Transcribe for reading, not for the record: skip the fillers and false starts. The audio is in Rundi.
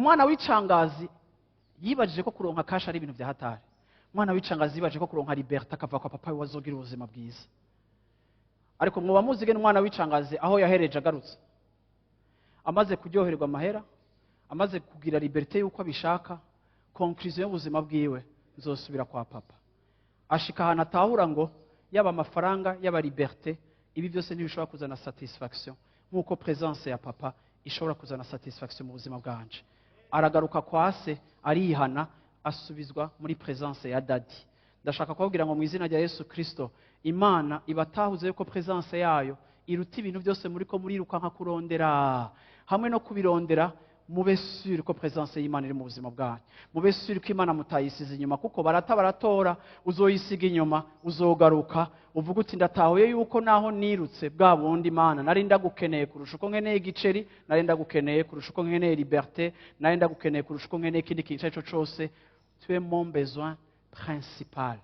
Umwana w'icangazi yibajije ko kuronka cash ari ibintu vya hatari. Umwana w'icangazi yibajije ko kuronka liberté, akava kwa papa we, azogira ubuzima bwiza. Ariko mwoba muzi gene umwana w'icangazi aho yahereje agarutse, amaze kuryoherwa amahera, amaze kugira liberté y'uko abishaka? Conclusion y'ubuzima bwiwe: "Nzosubira kwa papa." Ashika ahantu atahura ngo yaba amafaranga, yaba liberté, ibi byose ntibishobora kuzana satisfaction nk'uko présence ya papa ishobora kuzana satisfaction mu buzima bwanje. Aragaruka kwa se, arihana, asubizwa muri présence ya daddy. Ndashaka kubabwira ngo mu izina rya Yesu Kristo, Imana ibatahuze yuko présence yayo iruta ibintu byose muri ko murirukanka kurondera. Hamwe no kubirondera, mube sûr ko présence y'Imana iri mu buzima bwanyu. Mube sûr ko Imana mutayisize inyuma, kuko barata baratora, uzoyisiga inyuma, uzogaruka uvuga uti: "Ndatahuye yuko naho nirutse bwa bundi, Imana nari ndagukeneye kurusha uko nkeneye igiceri, nari ndagukeneye kurusha uko nkeneye liberté, nari ndagukeneye kurusha uko nkeneye ikindi kintu icyo ari cyo cyose. Tu es mon besoin principal."